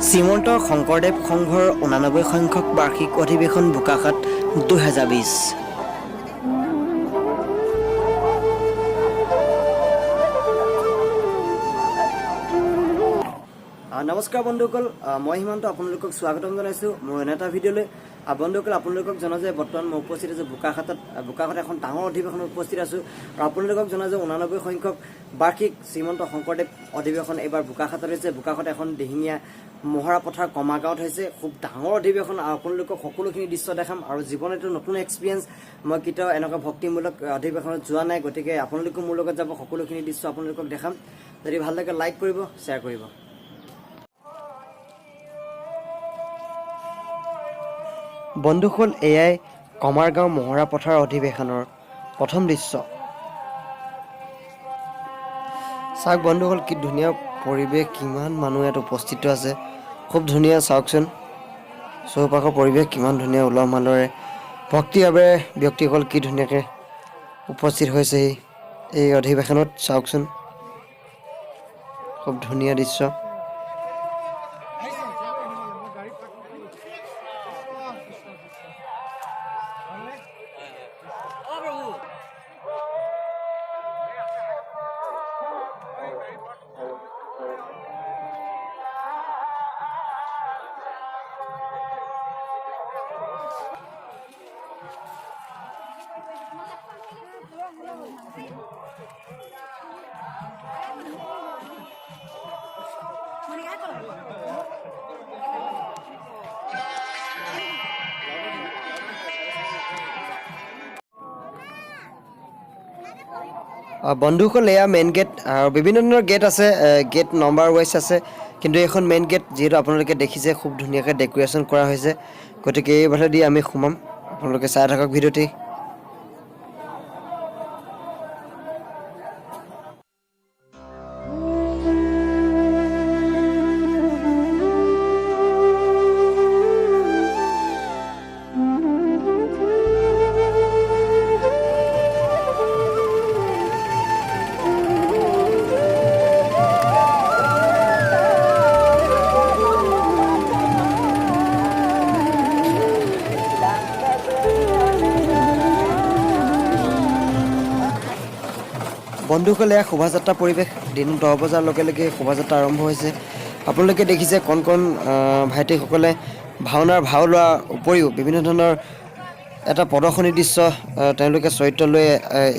শ্ৰীমন্ত শংকৰদেৱ সংঘৰ 89 সংখ্যক বাৰ্ষিক অধিৱেশন, বোকাখাত 2020। নমস্কাৰ বন্ধুসকল, মই হিমন্ত আপোনালোকক স্বাগতম জনাইছোঁ মোৰ এনে এটা ভিডিঅ'লৈ। বন্ধুসকল, আপোনালোকক জনা যে বৰ্তমান মই উপস্থিত আছোঁ বোকাখাতত। বোকাখাত এখন ডাঙৰ অধিৱেশনত উপস্থিত আছোঁ আৰু আপোনালোকক জনা যে 89 সংখ্যক বাৰ্ষিক শ্ৰীমন্ত শংকৰদেৱ অধিৱেশন এইবাৰ বোকাখাতত হৈছে। বোকাখাত এখন দিহিঙীয়া মহৰা পথাৰ কমাগাঁৱত হৈছে। খুব ডাঙৰ অধিৱেশন আৰু আপোনালোকক সকলোখিনি দৃশ্য দেখাম। আৰু জীৱনত এইটো নতুন এক্সপিৰিয়েঞ্চ, মই কেতিয়াও এনেকুৱা ভক্তিমূলক অধিৱেশনত যোৱা নাই। গতিকে আপোনালোকো মোৰ লগত যাব, সকলোখিনি দৃশ্য আপোনালোকক দেখাম। যদি ভাল লাগে লাইক কৰিব, শ্বেয়াৰ কৰিব। বন্ধুসকল, এয়াই কমাৰগাঁও মহৰা পথাৰ অধিৱেশনৰ প্ৰথম দৃশ্য। চাওক বন্ধুসকল, কি ধুনীয়া পৰিৱেশ, কিমান মানুহ ইয়াত উপস্থিত আছে। খুব ধুনীয়া। চাওকচোন চৌপাশৰ পৰিৱেশ কিমান ধুনীয়া। উলহ মালহেৰে, ভক্তিভাৱেৰে ব্যক্তিসকল কি ধুনীয়াকৈ উপস্থিত হৈছেহি এই অধিৱেশনত। চাওকচোন, খুব ধুনীয়া দৃশ্য। বন্ধুসকল, এয়া মেইন গেট আৰু বিভিন্ন ধৰণৰ গেট আছে, গেট নম্বৰ ৱাইজ আছে। কিন্তু এইখন মেইন গেট, যিহেতু আপোনালোকে দেখিছে খুব ধুনীয়াকৈ ডেক'ৰেশ্যন কৰা হৈছে। গতিকে এইফালেদি আমি সোমাম। আপোনালোকে চাই থাকক ভিডিঅ'টি। বন্ধুসকল, এয়া শোভাযাত্ৰা পৰিৱেশ। দিন 10 বজাৰ লগে লগে শোভাযাত্ৰা আৰম্ভ হৈছে। আপোনালোকে দেখিছে কণ কণ ভাইটিসকলে ভাওনাৰ ভাও লোৱাৰ উপৰিও বিভিন্ন ধৰণৰ এটা প্ৰদৰ্শনী দৃশ্য, তেওঁলোকে চৰিত্ৰ লৈ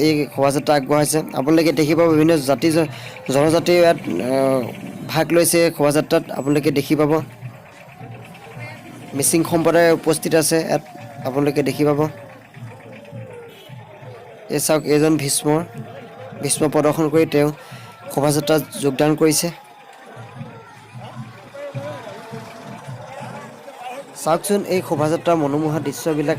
এই শোভাযাত্ৰা আগবঢ়াইছে। আপোনালোকে দেখি পাব বিভিন্ন জাতি জনজাতিয়ে ইয়াত ভাগ লৈছে শোভাযাত্ৰাত। আপোনালোকে দেখি পাব মিচিং সম্প্ৰদায় উপস্থিত আছে ইয়াত, আপোনালোকে দেখি পাব। এই চাওক, এইজন ভীষ্মৰ ভীষ্ম প্ৰদৰ্শন কৰি তেওঁ শোভাযাত্ৰাত যোগদান কৰিছে। চাওকচোন, এই শোভাযাত্ৰাৰ মনোমোহা দৃশ্যবিলাক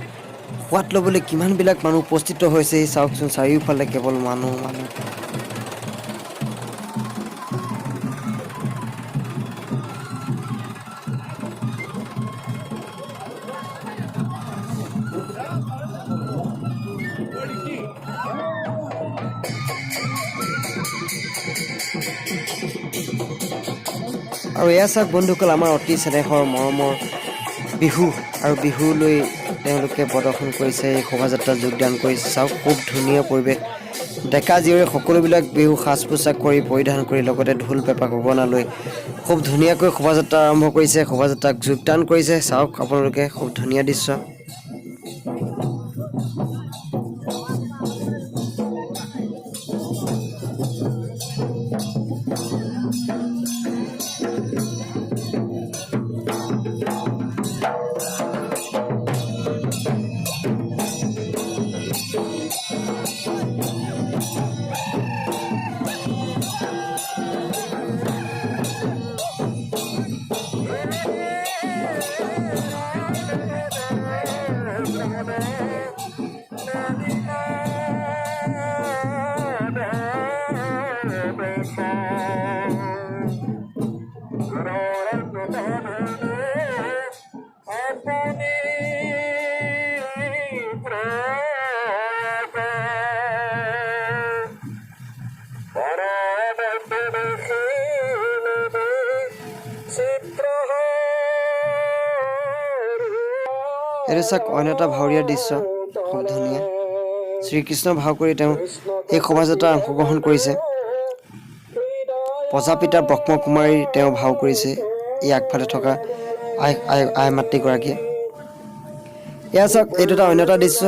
সোৱাদ ল'বলৈ কিমানবিলাক মানুহ উপস্থিত হৈছে। চাওকচোন, চাৰিওফালে কেৱল মানুহ মানুহ। আৰু এয়া চাওক বন্ধুসকল, আমাৰ অতি চেনেহৰ মৰমৰ বিহু আৰু বিহু লৈ তেওঁলোকে প্ৰদৰ্শন কৰিছে, এই শোভাযাত্ৰাত যোগদান কৰিছে। চাওক, খুব ধুনীয়া পৰিৱেশ। ডেকা জীয়ৰী সকলোবিলাক বিহু সাজ পোছাক কৰি পৰিধান কৰি, লগতে ঢোল, পেঁপা, গগনা লৈ খুব ধুনীয়াকৈ শোভাযাত্ৰা আৰম্ভ কৰিছে, শোভাযাত্ৰাক যোগদান কৰিছে। চাওক আপোনালোকে, খুব ধুনীয়া দৃশ্য। চিত্ৰ। এইটো চাওক, অন্য এটা ভাৱৰীয়াৰ দৃশ্য, খুব ধুনীয়া। শ্ৰীকৃষ্ণ ভাও কৰি তেওঁ এই শোভাযাত্ৰা অংশগ্ৰহণ কৰিছে। প্ৰজাপিতা ব্ৰহ্মকুমাৰীৰ তেওঁ ভাও কৰিছে। এই আগফালে থকা আই আই আই মাতৃগৰাকীয়ে। এয়া চাওক, এইটো এটা অন্য এটা দৃশ্য।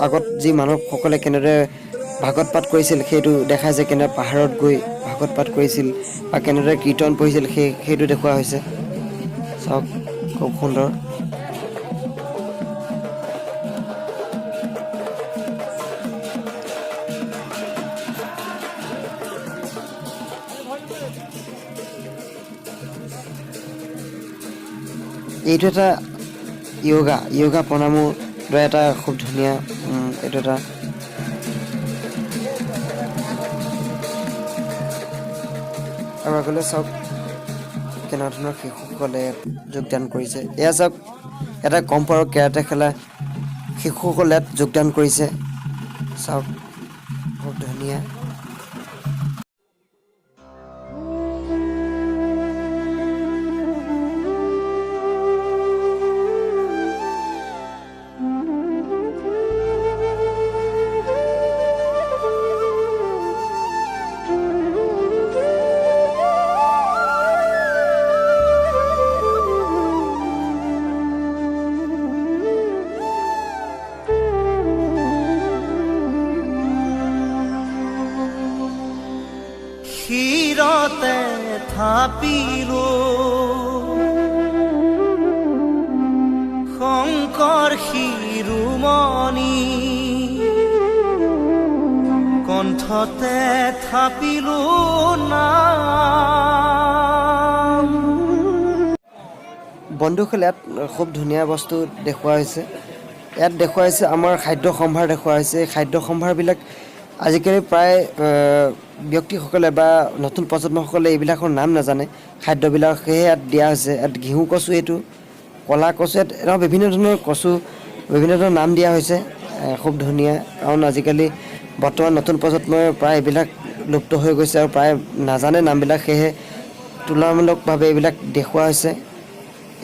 আগত যি মানৱসকলে কেনেদৰে ভাগৱত পাঠ কৰিছিল, সেইটো দেখাইছে। কেনেদৰে পাহাৰত গৈ ভাগৱত পাঠ কৰিছিল বা কেনেদৰে কীৰ্তন পঢ়িছিল, সেইটো দেখুওৱা হৈছে। চাওক, খুব সুন্দৰ। এইটো এটা য়োগা প্ৰণামৰ দৰে এটা খুব ধুনীয়া এইটো এটা। আৰু আগলৈ চাওক, কেনেকুৱা ধৰণৰ শিশুসকলে যোগদান কৰিছে। এয়া চাওক, এটা কম্ফু আৰু কেৰাটে খেলা শিশুসকলে ইয়াত যোগদান কৰিছে। চাওক, খুব ধুনীয়া। শিৰতে থাপিলো শংকৰ শিৰোমণি, কণ্ঠতে থাপিলো নাম। বন্ধুসকল, ইয়াত খুব ধুনীয়া বস্তু দেখুওৱা হৈছে। ইয়াত দেখুওৱা হৈছে, আমাৰ খাদ্য সম্ভাৰ দেখুওৱা হৈছে। এই খাদ্য সম্ভাৰবিলাক আজিকালি প্ৰায় ব্যক্তিসকলে বা নতুন প্ৰজন্মসকলে এইবিলাকৰ নাম নাজানে খাদ্যবিলাক, সেয়ে ইয়াত দিয়া হৈছে। ইয়াত ঘিউ কচু, এইটো ক'লা কচু, ইয়াত এনেকুৱা বিভিন্ন ধৰণৰ কচু, বিভিন্ন ধৰণৰ নাম দিয়া হৈছে। খুব ধুনীয়া, কাৰণ আজিকালি বৰ্তমান নতুন প্ৰজন্মই প্ৰায় এইবিলাক লুপ্ত হৈ গৈছে আৰু প্ৰায় নাজানে নামবিলাক। সেয়েহে তুলনামূলকভাৱে এইবিলাক দেখুওৱা হৈছে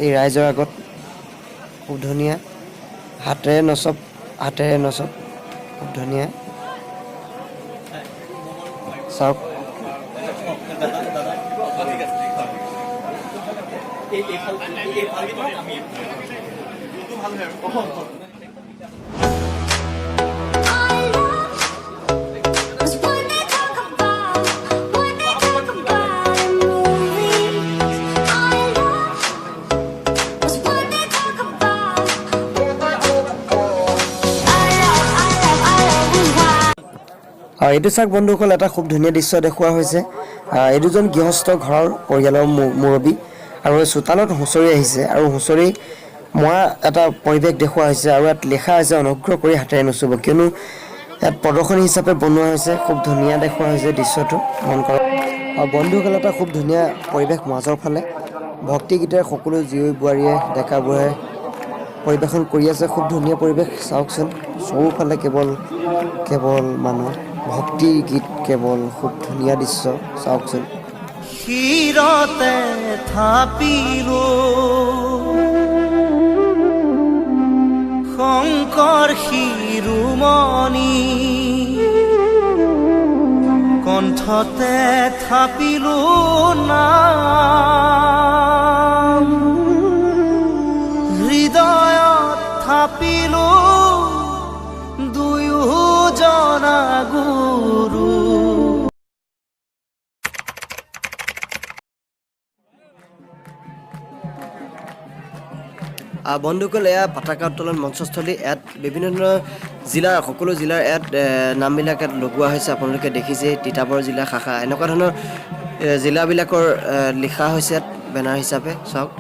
এই ৰাইজৰ আগত। খুব ধুনীয়া। হাতেৰে নচপ, হাতেৰে নচপ, খুব ধুনীয়া। চাওক। I love is what they talk about, what they talk about in movies. I love is what they talk about. I love, I love, I love was why. আৰু এইটো চাওক বন্ধুসকল, এটা খুব ধুনীয়া দৃশ্য দেখুওৱা হৈছে। এই দুজন গৃহস্থ ঘৰৰ পৰিয়ালৰ মুৰব্বী আৰু এই চোতালত হুঁচৰি আহিছে আৰু হুঁচৰি মৰা এটা পৰিৱেশ দেখুওৱা হৈছে। আৰু ইয়াত লিখা হৈছে, অনুগ্ৰহ কৰি হাতেৰে নুচুব, কিয়নো ইয়াত প্ৰদৰ্শনী হিচাপে বনোৱা হৈছে। খুব ধুনীয়া দেখুওৱা হৈছে দৃশ্যটো, মন কৰক। আৰু বন্ধুসকল, এটা খুব ধুনীয়া পৰিৱেশ। মাজৰ ফালে ভক্তি গীতেৰে সকলো জীয়ৰী বোৱাৰীয়ে, ডেকা বুঢ়াই পৰিৱেশন কৰি আছে। খুব ধুনীয়া পৰিৱেশ, চাওকচোন। চৌফালে কেৱল কেৱল মানুহ, ভক্তি গীত কেৱল। খুব ধুনীয়া দৃশ্য, চাওকচোন। শিৰতে থাপিলো শংকৰ শিৰোমণি, কণ্ঠতে থাপিলো নাম, হৃদয়ত থাপিলো দুয়োজনা গুৰু। বন্ধুসকল, এয়া পতাকা উত্তোলন মঞ্চস্থলী। ইয়াত বিভিন্ন ধৰণৰ জিলাৰ, সকলো জিলাৰ ইয়াত নামবিলাক ইয়াত লগোৱা হৈছে। আপোনালোকে দেখিছে, তিতাবৰ জিলা শাখা, এনেকুৱা ধৰণৰ জিলাবিলাকৰ লিখা হৈছে ইয়াত বেনাৰ হিচাপে, চাওক।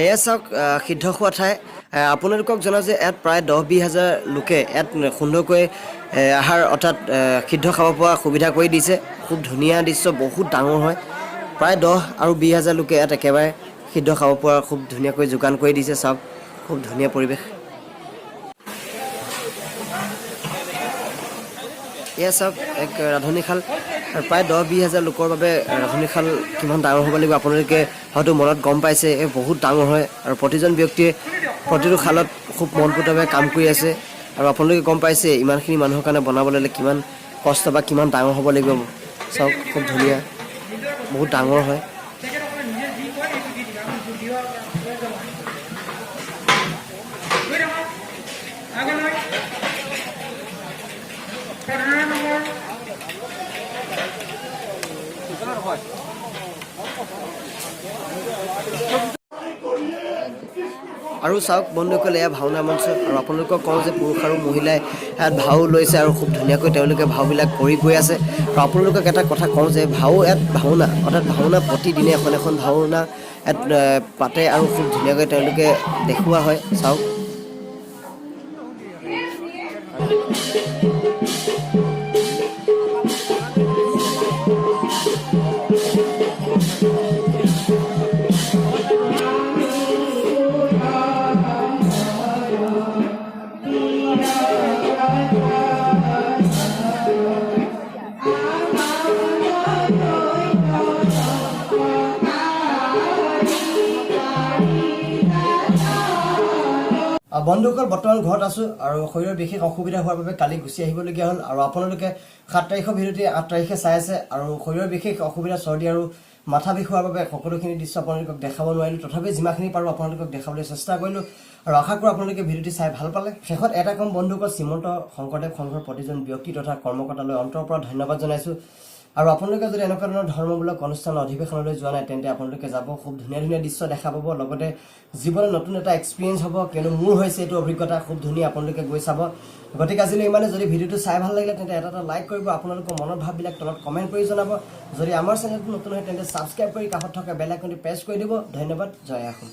এয়া চাওক সিদ্ধ খোৱা ঠাই। আপোনালোকক জনাওঁ যে ইয়াত প্ৰায় 10-20 হাজাৰ লোকে ইয়াত সুন্দৰকৈ আহাৰ অৰ্থাৎ সিদ্ধ খাব পৰা সুবিধা কৰি দিছে। খুব ধুনীয়া দৃশ্য, বহুত ডাঙৰ হয়। প্ৰায় 10 আৰু 20 হাজাৰ লোকে ইয়াত একেবাৰে সিদ্ধ খাব পৰা খুব ধুনীয়াকৈ যোগান কৰি দিছে। চাওক, খুব ধুনীয়া পৰিৱেশ। এয়া চাওক এক ৰান্ধনীশাল। আৰু প্ৰায় 10-20 হাজাৰ লোকৰ বাবে ৰান্ধনীশাল কিমান ডাঙৰ হ'ব লাগিব আপোনালোকে হয়তো মনত গম পাইছে। এই বহুত ডাঙৰ হয় আৰু প্ৰতিজন ব্যক্তিয়ে প্ৰতিটো শালত খুব মনপুতভাৱে কাম কৰি আছে। আৰু আপোনালোকে গম পাইছে ইমানখিনি মানুহৰ কাৰণে বনাবলৈ হ'লে কিমান কষ্ট বা কিমান ডাঙৰ হ'ব লাগিব। চাওক, খুব ধুনীয়া, বহুত ডাঙৰ হয়। তেখেতসকলে নিজে যি কয় সেইটো দি দিবা, আমি জোৰ দিয়া প্ৰয়োজন নাই। গৈ থাকক আগলৈ। 15 নম্বৰ। আৰু চাওক বন্ধুসকল, এয়া ভাওনা মঞ্চ। আৰু আপোনালোকক কওঁ যে পুৰুষ আৰু মহিলাই ইয়াত ভাও লৈছে আৰু খুব ধুনীয়াকৈ তেওঁলোকে ভাওবিলাক কৰি গৈ আছে। আৰু আপোনালোকক এটা কথা কওঁ যে ভাও ইয়াত ভাওনা অৰ্থাৎ ভাওনা প্ৰতিদিনে এখন এখন ভাওনা ইয়াত পাতে আৰু খুব ধুনীয়াকৈ তেওঁলোকে দেখুওৱা হয়। চাওক। বন্ধুসকল, বৰ্তমান ঘৰত আছোঁ আৰু শৰীৰৰ বিশেষ অসুবিধা হোৱাৰ বাবে কালি গুচি আহিবলগীয়া হ'ল। আৰু আপোনালোকে 7 তাৰিখৰ ভিডিঅ'টি 8 তাৰিখে চাই আছে। আৰু শৰীৰৰ বিশেষ অসুবিধা, চৰ্দি আৰু মাথা বিষ হোৱাৰ বাবে সকলোখিনি দৃশ্য আপোনালোকক দেখাব নোৱাৰিলোঁ। তথাপি যিমানখিনি পাৰোঁ আপোনালোকক দেখাবলৈ চেষ্টা কৰিলোঁ আৰু আশা কৰোঁ আপোনালোকে ভিডিঅ'টি চাই ভাল পালে। শেষত এটা কম বন্ধুসকল, শ্ৰীমন্ত শংকৰদেৱ সংঘৰ প্ৰতিজন ব্যক্তি তথা কৰ্মকৰ্তালৈ অন্তৰৰ পৰা ধন্যবাদ জনাইছোঁ। আৰু আপোনালোকে যদি এনেকুৱা ধৰণৰ ধৰ্মমূলক অনুষ্ঠান অধিৱেশনলৈ যোৱা নাই, তেন্তে আপোনালোকে যাব। খুব ধুনীয়া ধুনীয়া দৃশ্য দেখা পাব, লগতে জীৱনত নতুন এটা এক্সপিৰিয়েঞ্চ হ'ব। কিয়নো মোৰ হৈছে এইটো অভিজ্ঞতা খুব ধুনীয়া, আপোনালোকে গৈ চাব। গতিকে আজিলৈ ইমানে। যদি ভিডিঅ'টো চাই ভাল লাগিলে তেন্তে এটা এটা লাইক কৰিব, আপোনালোকৰ মনৰ ভাৱবিলাক তলত কমেণ্ট কৰি জনাব। যদি আমাৰ চেনেলটো নতুন হয় তেন্তে ছাবস্ক্ৰাইব কৰি কাষত থকা বেল আইকনটি প্ৰেছ কৰি দিব। ধন্যবাদ, জয় অসম।